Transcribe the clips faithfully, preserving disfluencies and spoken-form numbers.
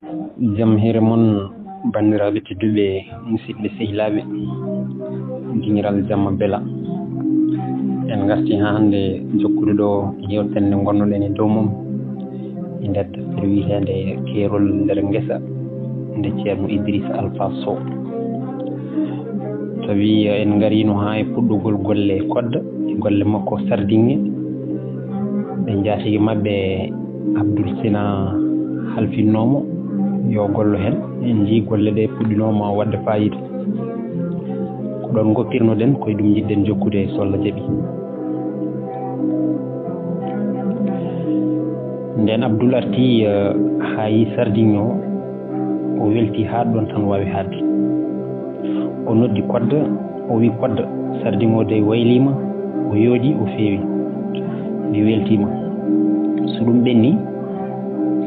Jam hiire mon, banndiraaɓe tedduɓe, musidɓe sehilaaɓe, giñiral jamma bela. En ngarti haa hannde jokkude ɗo yeewtere nde ngonnoɗen e dow mum, e nder deftere wiyeteende Keerol nder ngesa, nde Ceerno Idrissa Alpha Sow. Tawi en ngariino haa e puɗɗugol golle Kodda, e golle makko sardiŋŋe, ɓe njaatigi maɓɓe Abdul Sina halfinnoo mo yo gollo heen. En njii golle ɗe puɗɗinooma waɗde faayiida. Ko ɗoon ngoppirnoɗen, ko e ɗum njiɗɗen jokkude so Allah jaɓi. Ndeen Abdul arti, eh, haa yi sardiŋŋe o, o welti haa ɗoon tan waawi haaɗde. O noddi Kodda, o wi: "Kodda, sardiŋŋe o dey wayliima, o yooɗi, o feewi. Mi weltiima. So ɗum ɓenni,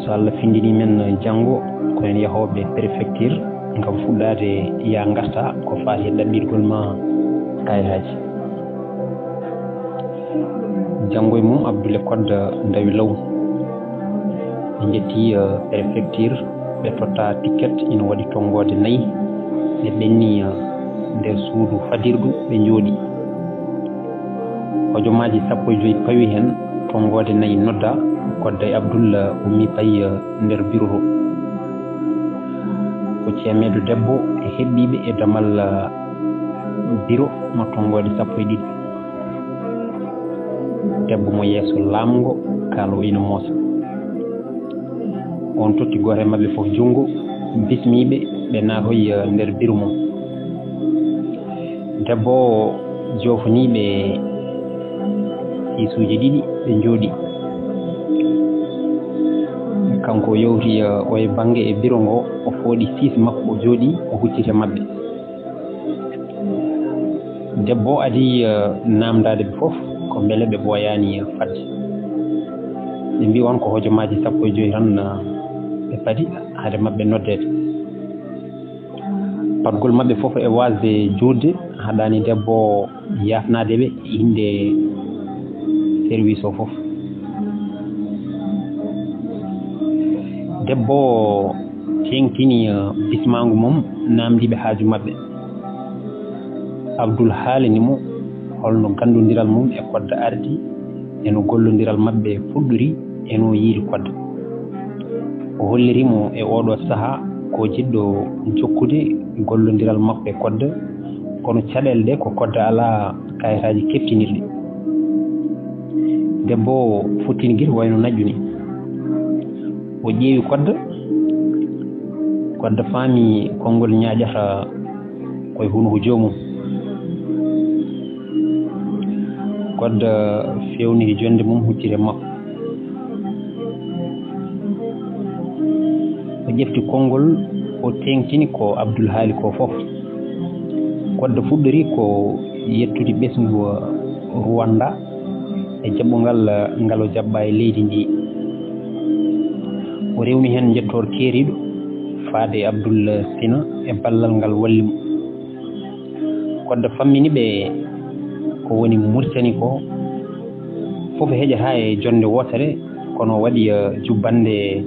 so Allah findini men janngo, ko en yahooɓe préfecture ngam fuɗɗaade yaa ngarta ko faati e ɗaɓɓirgol ma kayitaaji." Janngo e mum, Abdul e Kodda ndawi law. Ɓe njetti, eh, préfecture, ɓe totta ticket, ina waɗi tonngoode nayi. Ɓe ɓenni, eh, nder suudu fadirdu, ɓe njooɗi. Hojomaaji sappo e joy pawi heen, tonngoode nayi nodda, Kodda e Abdul, eh, ummi payi, eh, nder biro to. Ko ceemeedo debbo e heɓɓiiɓe e damal, eh, biro mo tonngoode sappo e ɗiɗi. Debbo mo yeeso laamngo, kaalo ina moosa. On totti gooto e maɓɓe fof junngo, bismii ɓe, ɓe naatoyi, eh, nder biro mum. Debbo o joofanii ɓe siisuuji ɗiɗi, ɓe njooɗi. Kanko o yawti, eh, o e bannge e biro ngo, o fooɗi siis makko, o jooɗi, o hucciti e maɓɓe. Debbo o adii, eh, naamndaade ɓe fof ko mbele ɓe ɓooyaani, eh, fadde. Ɓe mbii on ko hojomaaji sappo e joy tan, eh, ɓe padi hade maɓɓe noddeede. Padgol maɓɓe fof e waasde juutde, haɗaani debbo o yaafnaade ɓe innde service o fof. Debbo o teeŋtini, eh, bismaangu mum, naamndii ɓe haaju maɓɓe. Abdul haalani mo holno ganndondiral mum e Kodda ardi, e no gollondiral maɓɓe fuɗɗori, e no yiiri Kodda. O holliri mo e ooɗoo sahaa ko jiɗɗo jokkude gollondiral makko e Kodda, kono caɗeele ɗe ko Kodda alaa kayitaaji keptinirɗi. Debbo o futtini gite wayno najju ni. O ƴeewi Kodda. Kodda faami konngol ñaaƴata ko e hunuko joomum. Kodda feewniti jonnde mum, hucciti e makko. O ƴefti konngol, o teeŋtini ko Abdul haali ko fof. Kodda fuɗɗori ko yettude ɓesngu Rwanda e jaɓɓungal ngal o jaɓɓaa e leydi ndi. O rewni heen njettoor keeriiɗo faade e Abdul Sina e ballal ngal walli mo. Kodda fammini ɓe ko woni Muritani ko fof heƴataa e jonnde wootere, kono waɗi, eh, jubbannde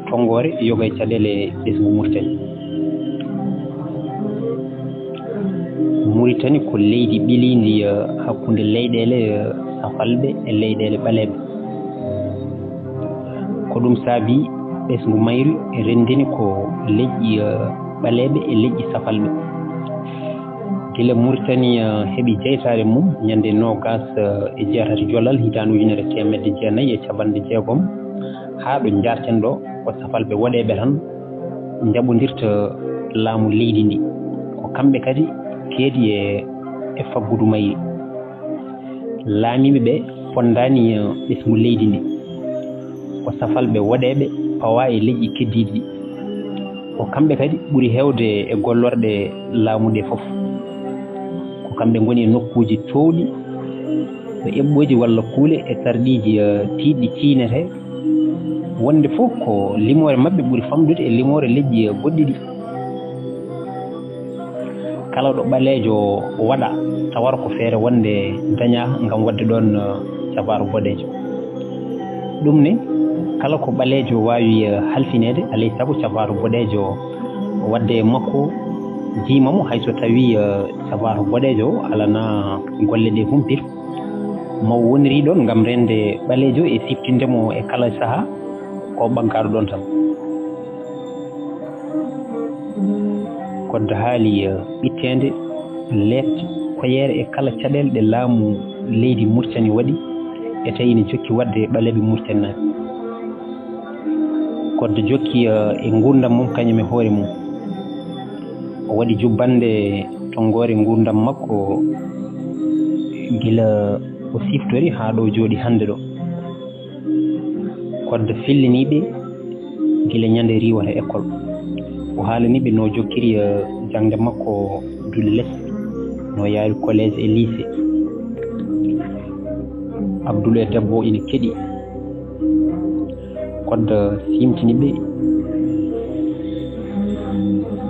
tonngoore yoga e caɗeele ɓesngu Muritani. Muritani ko leydi ɓiliindi, eh, hakkunde leyɗeele, eh, safalɓe e leyɗeele ɓaleeɓe. Ko ɗum saabi ɓesngu mayri renndini ko leƴƴi, eh, ɓaleeɓe e leƴƴi safalɓe. Gila Muritani, eh, heɓi jeytaare mum ñande noogas, eh, e jeetati Jolal hitaande ujunere e teemedde jeenayi e capanɗe jeegom, haa ɗo njaarten ɗo, ko safalɓe woɗeeɓe tan njaɓondirta laamu leydi ndi. Ko kamɓe kadi keedi e, e faggudu mayri. Laamiiɓe ɓe ponndaani, eh, ɓesngu leydi ndi. Ko safalɓe woɗeeɓe pawaa e leƴƴi keddiiɗi ɗi. Ko kamɓe kadi ɓuri heewde e gollorɗe laamu ɗe fof. Ko kamɓe ngoni e nokkuuji toowɗi, ɗo eɓɓooji walla kuule e sarɗiiji, eh, tiiɗɗi ciynetee. Wonde fof ko limoore maɓɓe ɓuri famɗude e limoore leƴƴi, eh, goɗɗi ɗi. Kala ɗo ɓaleejo waɗa, tawata ko feere wonde dañaa ngam waɗde ɗoon, eh, jabaaru boɗeejo. Ɗum ne, kala ko ɓaleejo waawi, eh, halfineede, alay sago cafaato boɗeejo waɗde e makko, jiima mo, hay so tawii, eh, cafaato boɗeejo o alanaa golle ɗee humpito. Mo woniri ɗoon ngam reende ɓaleejo e siftinde mo e kala sahaa, ko ɓaggaaɗo ɗoon tan. Koddo haali, eh, ɓitteende, leeɓte, koyeere e kala caɗeele ɗe laamu leydi Muritani waɗi, e tawi ina jokki waɗde e ɓaleeɓe Muritaninaaɓe. Koddo jokki, eh, e nguurndam mum kañum e hoore mum. O waɗi jubbannde tonngoore nguurndam makko gila o siftori haa ɗo jooɗi hannde ɗo. Koddo fillini ɓe gila ñande riiwata école. O haalani ɓe no jokkiri, eh, jaŋde makko duɗe les, no yaawi collège e lycée. Abdul e debbo ina keɗi. Koddo siimtini ɓe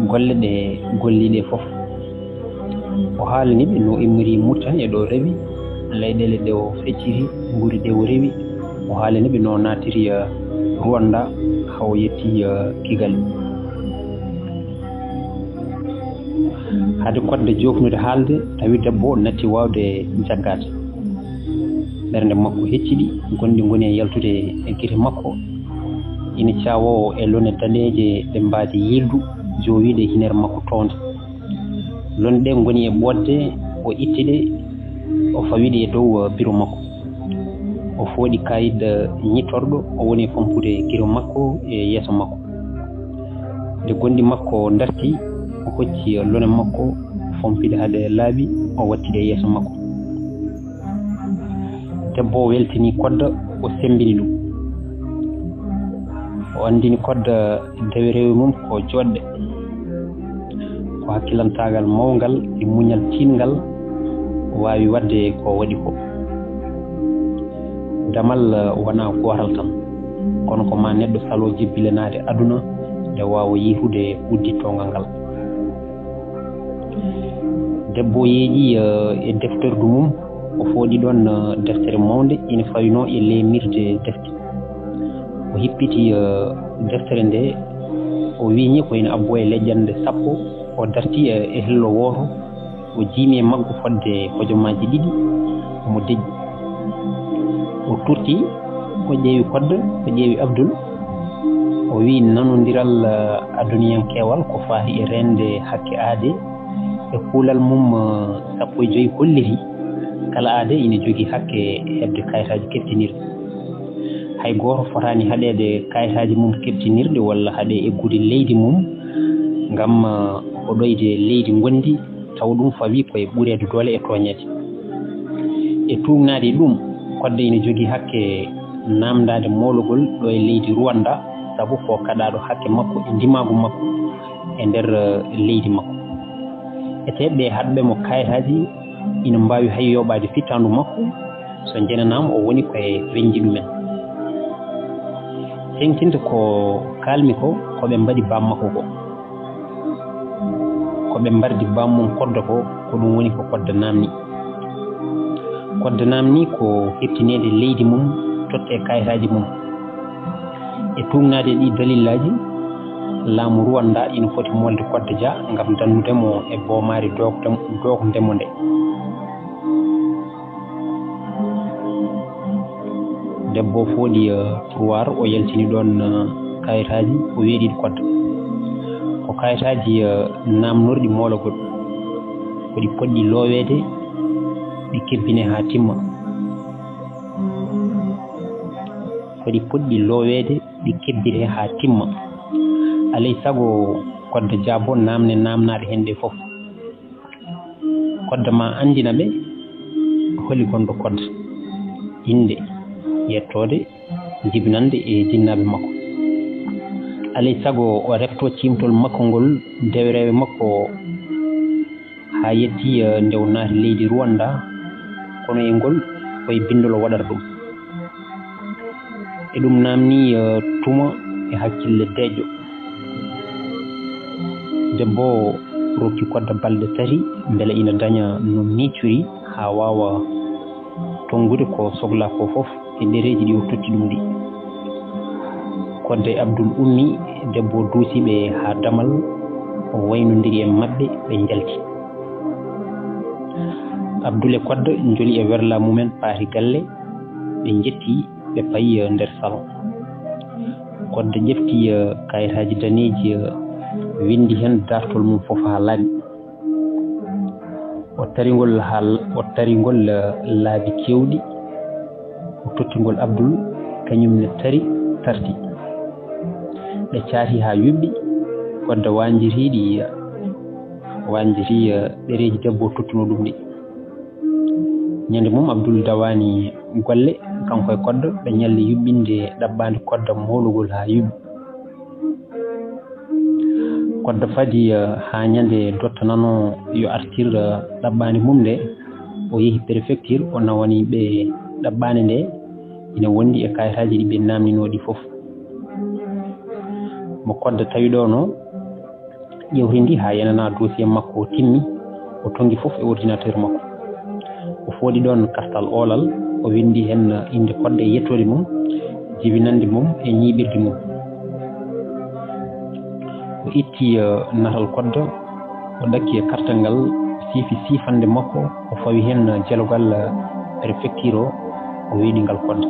golle ɗe golli ɗe fof. O haalani ɓe no immori Muritani e ɗo rewi, leyɗeele ɗe o fecciti, nguuri ɗe o rewi. O haalani ɓe no naatiri, eh, Rwanda, haa o yetti, eh, Kigali. Hade Koddo joofnude haalde, tawi debbo o natti waawde jaggaade. Ɓernde makko hecciɗi, gonɗi ngoni e yaltude e gite makko. Ina caawoo e lone daneeje ɗe mbaadi yiildu, joowiiɗe e hinere makko townde. Lone ɗe ngoni e ɓoodde, o itti ɗe, o fawi ɗe e dow, uh, biro makko. O fooɗi kaayit, uh, ñittorɗo, o woni e fompude giro makko e yeeso makko. Nde gonɗi makko darti, o hocci, uh, lone makko, o fompi ɗe hade laaɓi, o watti ɗe e yeeso makko. Debbo o weltini Koddo, o semmbini ɗum. O anndini Koddo dewe rewe mum ko jooɗɗe. Ko hakkilantaagal mawngal e muñal tiiɗngal waawi waɗde ko waɗi ko. Damal wonaa gootal tan, kono ko ma neɗɗo salo jebbilanaade aduna nde waawa yihude uddittoongal ngal. Debbo yeeƴi, eh, e defterdu mum, o fooɗi ɗoon, eh, deftere mawnde, ina fawinoo e leemirde defte. O hippiti, eh, deftere nde, o wiñi ko ina abboo e leƴƴannde sappo, o darti, eh, e hello wooto, o jiimi e maggu fodde hojomaaji ɗiɗi, omo deƴƴi. O turti, o ƴeewi Koddo, o ƴeewi Abdul, o wiyi nanondiral, eh, aduniyankeewal ko faati e reende hakke aade e kuulal mum, eh, sappo e joy holliti kala aade ina jogii hakke heɓde kayitaaji keptinirɗi. Hay gooto fotaani haɗeede kayitaaji mum keptinirɗi walla haɗe eggude leydi mum ngam, eh, hoɗoyde leydi ngonndi, tawa ɗum fawii ko e ɓureede doole e tooñeede. E tuugnaade e ɗum, Koddo ina jogii hakke naamndaade moolagol ɗo e leydi Rwanda, sabu ko kaɗaaɗo hakke makko e ndimaagu makko e nder, eh, leydi makko. Etee ɓe haɗɓe mo kayitaaji ina mbaawi hay yooɓaade fittaandu makko, so njenanaama o woni ko e weñji ɗumen. Teŋtinde ko kaalmi ko, ko ɓe mbaɗi baam makko ko. Ko ɓe mbardi baam mum Koddo ko, ko ɗum woni ko Koddo naamni. Koddo naamni ko heɓtineede leydi mum, tottee kayitaaji mum. E tuugnaade ɗi dalillaaji, laamu Rwanda ina foti molde Koddo Dia ngam dannude mo e boomaare dookde-, dookde mo nde. Debbo o fooɗi, eh, tiroir, o yaltini ɗoon, eh, kayitaaji, o weeɗi ɗi Koddo. Ko kayitaaji, eh, naamnorɗi moolagol. Ko ɗi potɗi looweede, ɗi kebbine haa timma. Ko ɗi potɗi looweede, ɗi kebbine haa timma. Alay sago Koddo jaabo naamne naamnaaɗe heen ɗe fof. Koddo ma anndina ɓe holi gonɗo Koddo, innde, yettoode, jibinannde e jinnaaɓe makko. Alay sago o refto ciimtol makko ngol, dewe rewe makko, haa yetti, eh, nde o naati leydi Rwanda, kono e ngol ko e binndol o waɗata ɗum. E ɗum naamni, eh, tuma e hakkille deeƴƴo. Debbo o rokki Koddo balɗe tati mbele ina daña no miijori haa waawa tonngude ko sohlaa ko fof e ɗereeji ɗi o totti ɗum ɗi. Kodda e Abdul ummi, debbo o duusi ɓe haa damal, o waynondiri e maɓɓe, ɓe njalti. Abdul e Kodda njoli e werla mumen paati galle, ɓe njetti, ɓe payi, eh, nder salon. Kodda ƴefti, eh, kayitaaji daneeji, eh, winndi heen daartol mum fof haa laaɓi. O tari ngol haa l-, o tari ngol, eh, laabi keewɗi. O totti ngol Abdul, kañum ne tari, tarti. Ɓe caati haa yuɓɓi, Kodda waanjiti ɗi, waanjiti, eh, ɗereeji debbo o tottunoo ɗum ɗi. Ñande mum Abdul dawaani golle, kanko e Kodda, ɓe ñalli yuɓɓinde ɗaɓɓaande Kodda moolugol haa yuɓɓi. Kodda fadi, eh, haa ñande dottananoo yo artir, eh, ɗaɓɓaande mum nde, o yehi préfecture, o nawani ɓe ɗaɓɓaande nde, ina wondi e kayitaaji ɗi ɓe naamninoo ɗi fof. Mo Kodda tawi ɗo no, ƴewti ndi haa yanana dossier makko o timmi, o tonngi fof e ordinateur makko. O fooɗi ɗoon kartal oolal, o winndi heen innde Kodda e yettoode mum, jibinannde mum e ñiiɓirde mum. O itti, eh, natal Kodda, o ɗakki e kartal ngal, o siifi siifannde makko, o fawi heen jelogal, eh, préfecture o, o weeɗi ngal Kodda.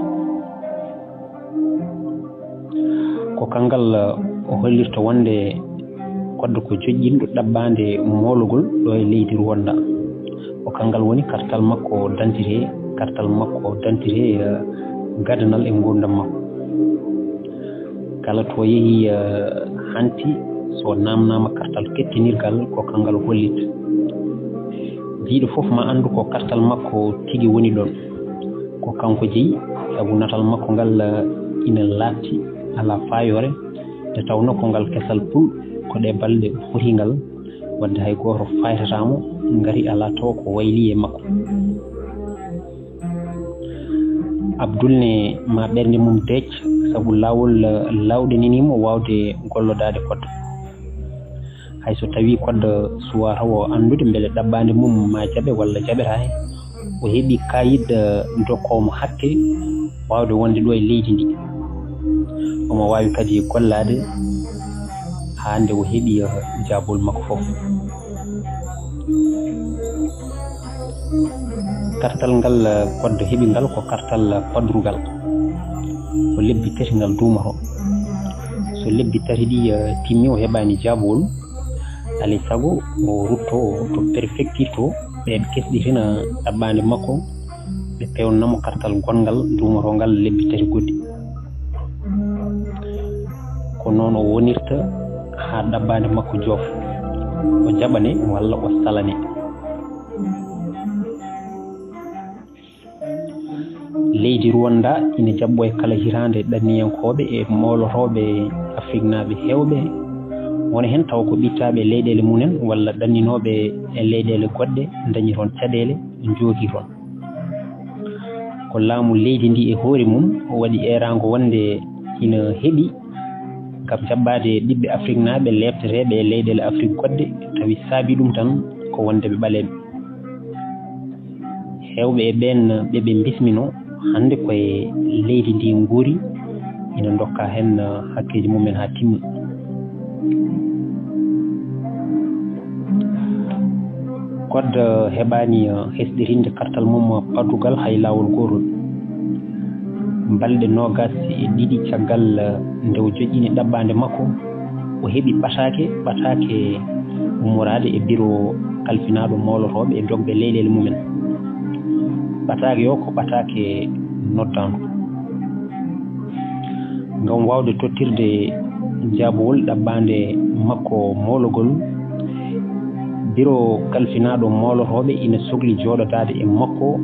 Ko kanngal, eh, o hollirta wonde Kodda ko joƴƴinɗo ɗaɓɓaande moolugol ɗo e leydi Rwanda. Ko kanngal woni kartal makko dantite, kartal makko dantite, eh, gadanal e nguurndam makko. Kala to yehi, eh, hanti, so naamnaama kartal kettinirgal, ko kanngal hollitta. Jiyɗo fof ma anndu ko kartal makko tigi woni ɗoon. Ko kanko jeyi, sabu natal makko ngal, eh, ina laaɓti, alaa faayoore, nde tawnoo ko ngal kesal pul, ko ɗe balɗe o foti ngal, wadde hay gooto faaytataa mo, ngati alaa taw ko waylii e makko. Abdul ne ma ɓernde mum deec, sabu laawol, eh, laawɗinanii mo waawde gollodaade Kodda. Hay so tawii Kodda suwaa tawo anndude mbele ɗaɓɓaande mum ma jaɓe walla jaɓetaake, o heɓi kaayit, eh, dokkoowo mo hakke waawde wonde ɗo e leydi ndi. Omo waawi kadi gollaade haa nde o heɓi, eh, jaabol makko fof. Kartal ngal, eh, Kodda heɓi ngal ko kartal, eh, padrugal. Ko lebbi tati ngal duumotoo. So lebbi tati ɗi, eh, timmi, o heɓaani jaabowol, alaa e sago o ruttoo to préfecture to, ɓeen kesɗitina ɗaɓɓaande makko, ɓe peewnana mo kartal gonngal duumotoo ngal lebbi tati goɗɗi. Ko noon o wonirta haa ɗaɓɓaande makko joofa, o jaɓane walla o salane. Leydi Rwanda ina jaɓɓoo e kala hitaande ɗanniyankooɓe e moolotooɓe Afriknaaɓe heewɓe, wona heen taw ko ɓittaaɓe leyɗeele mumen walla ɗanninooɓe e leyɗeele goɗɗe, dañi toon caɗeele, njooɗii toon. Ko laamu leydi ndi e hoore mum waɗi eeraango wonde ina heɓi ngam jaɓɓaade ɓiɓɓe Afriknaaɓe leefteteeɓe e leyɗeele Afrik goɗɗe, tawi saabii ɗum tan ko wonde ɓe ɓaleeɓe. Heewɓe e ɓeen ɓe ɓe mbisminoo hannde ko e leydi ndi nguuri, ina ndokka heen hakkeeji mumen haa timma. Kodda heɓaani hesɗitinde kartal mum padrugal hay laawol gootol. Balɗe noogaas e ɗiɗi caggal nde o joƴƴini ɗaɓɓaande makko, o heɓi ɓataake, ɓataake ummoraade e biro kalfinaaɗo moolotooɓe e dogɓe leyɗeele mumen. Ɓataake o ko ɓataake noddaandu. Ngam waawde tottirde jaabowol ɗaɓɓaande makko moologol, biro kalfinaaɗo moolotooɓe ina sokli jooɗodaade e makko.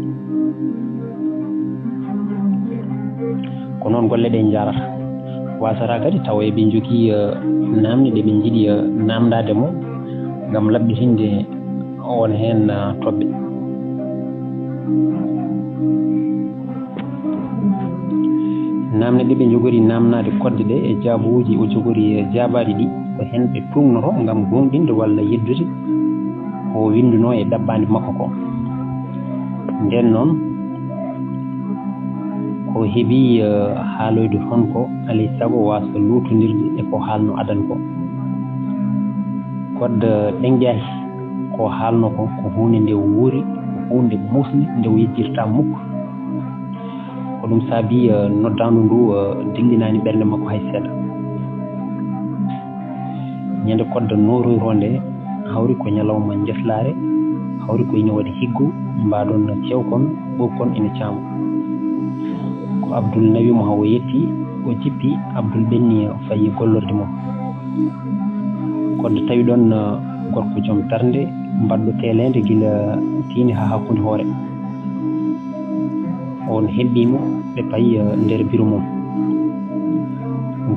Ko noon golle ɗe njaarata. Waasata kadi tawa eɓe njogii, eh, naamne ɗe ɓe njiɗi, eh, naamndaade mo ngam laɓɓitinde won heen, eh, toɓɓe. Naamne ɗe ɓe njogori naamnaade Kodda ɗe e jaabawuuji o jogori, eh, jaabaaɗi ɗi, ko heen ɓe tuugnoto ngam goongɗinde walla yeddude ko winndunoo e ɗaɓɓaande makko ko. Ndeen noon, O heɓi, eh, haaloyde toon ko alay sago waasa luutondirde e ko haalno adan ko. Kodda ɗen jaahi ko haalno ko, ko huunde nde wuuri, ko huunde muusnde nde o yejjirta mukk. Ko ɗum saabi, eh, noddaandu ndu, eh, dillinaani ɓernde makko hay seeɗa. Ñande Kodda nooroyroo nde hawri ko ñalawma njeslaare, hawri ko ina waɗi higgo, mbaadon cewkon, ɓowkon ina caama. Ko Abdul nawi mo haa o yetti, o jippi, Abdul ɓenni fayi gollorde mum. Kodda tawi ɗon, eh, gorko joom darnde, mbaɗɗo teeleende gila tiinde haa hakkunde hoore. On heɓɓi mo, ɓe payi, eh, nder biro mum.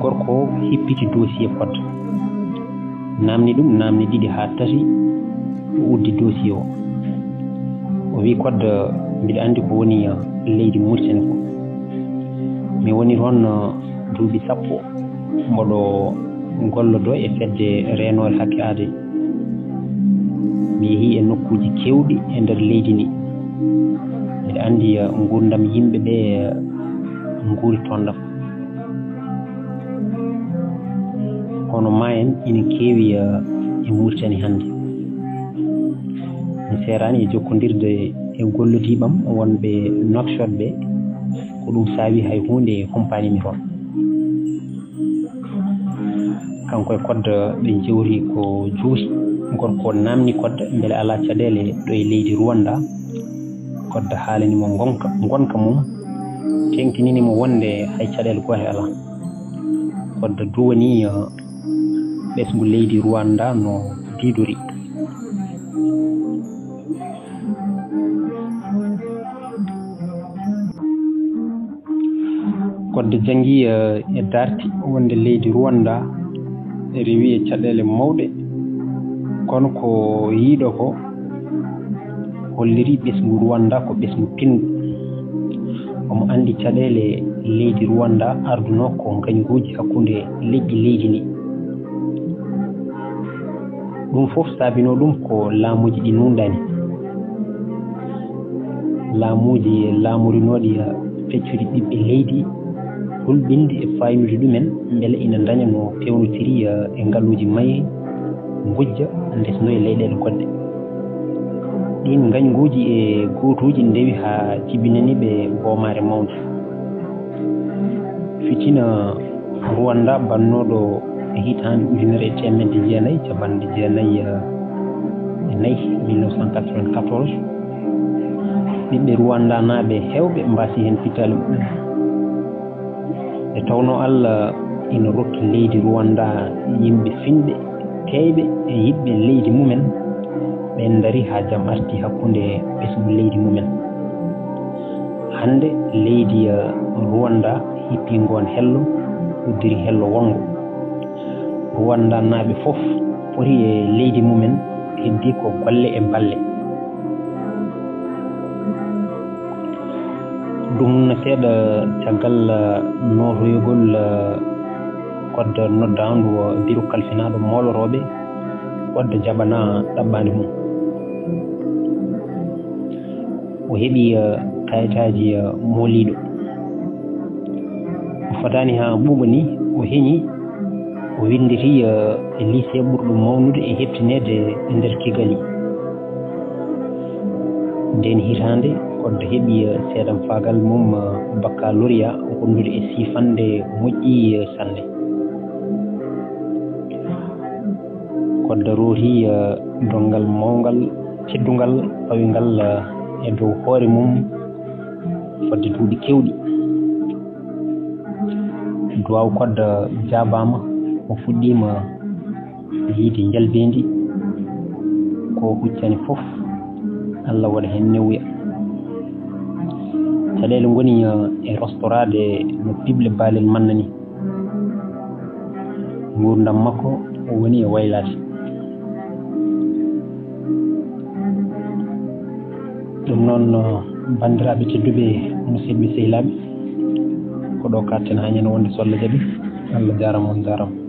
Gorko o hippiti dossier Kodda. Naamni ɗum, naamni ɗiɗi haa tati, o uddi dossier o. O wi Kodda, mbiɗa anndi ko woni, eh, leydi Mauritanie ko. Mi woni toon, eh, duuɓi sappo, mboɗo gollodo e fedde reenoore hakke aadee. Mi yehi e nokkuuji keewɗi e nder leydi ndi. Mbiɗa anndi, eh, nguurndam yimɓe ɓe, eh, nguuri toon ɗam. Kono ma en ina keewi, eh, e Mauritanie hannde. Mi seeraani e jokkondirde e gollodiiɓam wonɓe Nouakchott ɓe, ko ɗum saabi hay huunde humpaani mi toon. Kanko e Kodda ɓe njewti ko juuti. Gorko o naamni Kodda mbele alaa caɗeele ɗo e leydi Rwanda. Kodda haalani mo ngonka, ngonka mum, teŋtinini mo wonde hay caɗeele goote alaa. Kodda duwani, eh, ɓesngu leydi Rwanda no diidori. Kodda janngi, eh, e darti wonde leydi Rwanda rewi e caɗeele mawɗe, kono ko yiɗo ko holliri ɓesngu Rwanda ko ɓesngu pingu. Omo anndi caɗeele leydi Rwanda arduno ko ngañguuji hakkunde leƴƴi leydi ndi. Ɗum fof saabinoo ɗum ko laamuuji ɗi nuunɗaani. Laamuuji laamorinooɗi feccude ɓiɓɓe leydi, hulɓinde e faaynude ɗumen mbele ina ndaña no feewnotiri e ngaluuji mayri, ngujja, ndesnoo e leyɗeele goɗɗe. Ɗiin ngañguuji e gootuuji ndewi haa jibinani ɓe boomaare mawnde. Fitina Rwanda bannooɗo e hitaande ujunere e teemedde jeenayi e cappanɗe jeenayi e nayi, mille neuf cent quatre-vingt-quatorze, ɓiɓɓe Rwandanaaɓe heewɓe mbaasi heen pittaali mumen. Nde tawnoo Allah ina rokki leydi Rwanda yimɓe finɓe, teeyɓe e yiɗɓe leydi mumen, ɓeen ndarii haa jam arti hakkunde ɓesngu leydi mumen. Hannde leydi, eh, Rwanda hippii ngoon hello, uddiri hello wonngo. Rwandanaaɓe fof poti e leydi mumen, heddii ko golle e balle. Ɗum no seeɗa caggal, eh, nootoyogol, eh, Kodda noddaandu biro kalfinaaɗo moolotooɓe, Kodda jaɓanaa ɗaɓɓaande mum. O heɓi, eh, kayitaaji, eh, mooliiɗo. O fotaani haa ɓuuɓa ni, o heñi, o winnditi, eh, e lycée ɓurɗo mawnude e heɓtineede e nder Kigali. Ndeen hitaande, Kodda heɓi, eh, seedamfaagal mum, eh, baccalauréat wonndude e siifannde moƴƴi, eh, sanne. Kodda rooti, eh, donngal mawngal, teddungal, pawingal, eh, e dow hoore mum fodde duuɓi keewɗi. Duwaaw Kodda jaabaama, o fuɗɗiima yiide njalbeendi, ko huccani fof, Allah waɗa heen newuya. Caɗeele ngoni, eh, e rostoraade no piɓle baalel manna ni. Nguurndam makko woni e waylaade. Ɗum noon, banndiraaɓe tedduɓe, musidɓe sehilaaɓe, ko ɗo kaaɗten haa ñande wonde so Allah jaɓi. Allah jaaraama, on njaaraama.